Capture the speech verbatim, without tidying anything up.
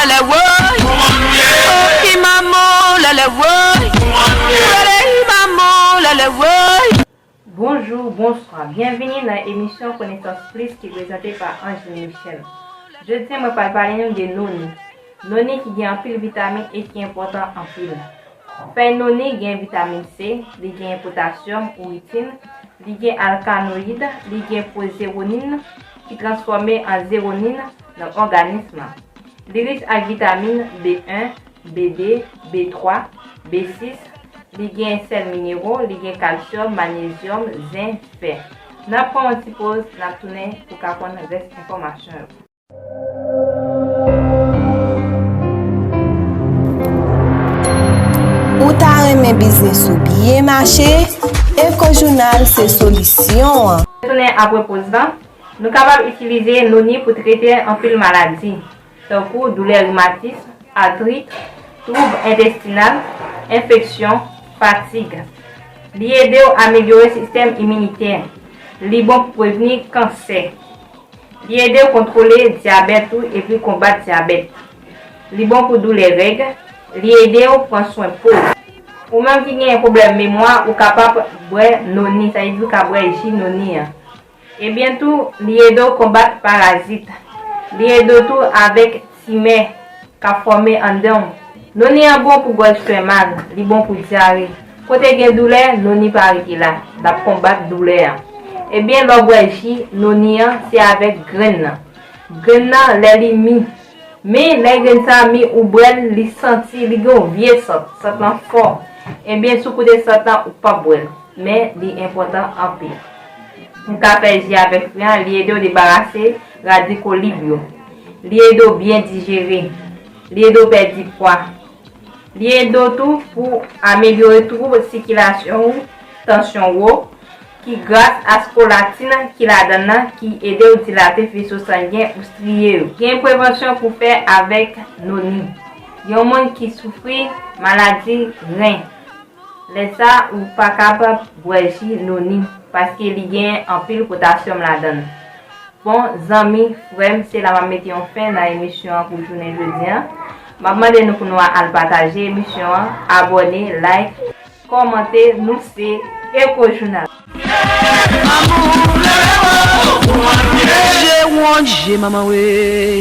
Lè woy, oh, i maman, lè, lè woy, lè, lè i maman, lè, lè woy. Bonjou, bonswa, byenvini nan emisyon Konesans Plis ki prezante pa Angeline Michel. Jodi a, mwen pral pale nou de noni. Noni ki gen anpil vitamin e ki enpòtan anpil. Fèy noni gen vitamin C, li gen potasyòm ou itin, li gen alkanoyid, li gen pwozewonin ki transfòme an zewonin nan òganis lan. Li rich ak vitamin B en, B de, B twa, B sis, li gen sèl minero, li gen kalsyòm, manyezyòm, zen, fè. N ap pran yon ti poz, n ap tounen pou ka konn rès enfòmasyon yo. Ou ta renmen biznis ou byen mache? Eco Journal se solisyon an. Tounen apre poz lan, nou kapab itilize noni pou trete anpil maladi, tankou doulè rimatis, atrit, twoub entestinal, enfeksyon, fatig. Li ede w amelyore sistèm iminitè. Li bon pou prevni kansè. Li ede w kontwole dyabèt ou epi konbat dyabèt. Li bon pou doulè règ. Li ede w pran swen po. Ou menm ki gen pwoblèm memwa, ou kapab bwè noni, sa vle di ou ka bwè ji noni an. Ebyen tou, li ede w konbat parazit. Li ede w tou avèk timè k ap fòme anndan w. Noni an bon pou gòj fè mal, li bon pou dyare. Kote gen doulè, noni pa rete la, l ap konbat doulè a. Ebyen, lè w bwè ji noni an, se avèk grenn nan. Grenn nan, lè li mi, men lè grenn sa a mi, ou bwè l, li santi, li gen yon vye sant, sant lan fò. Ebyen, si w koute sant lan, ou p ap bwè l. Men, li enpòtan anpil. Ou ka fè ji avèk fwi an, li ede w debarase radikolib yo. Li ede w byen dijere. Li ede w pèdi pwa. Li ede w tou pou amelyore twoub sikilasyon ou, tansyon wo, ki gras a skolatin ki ladan l nan ki ede w dilate feso sangen ou striye yo. Gen prevansyon pou fè avèk noni. Gen yon moun ki soufri maladi ren. Lè sa, ou pa kapab bwè ji noni, paske li gen anpil potasyòm ladan l. Bon, zanmi, frè m, se la m ap mete yon fen nan emisyon an pou jounen jodi a. M ap mande nou pou nou al pataje emisyon an, abòne, like, kòmante, nou se Eco Journal. Je won't je maman we.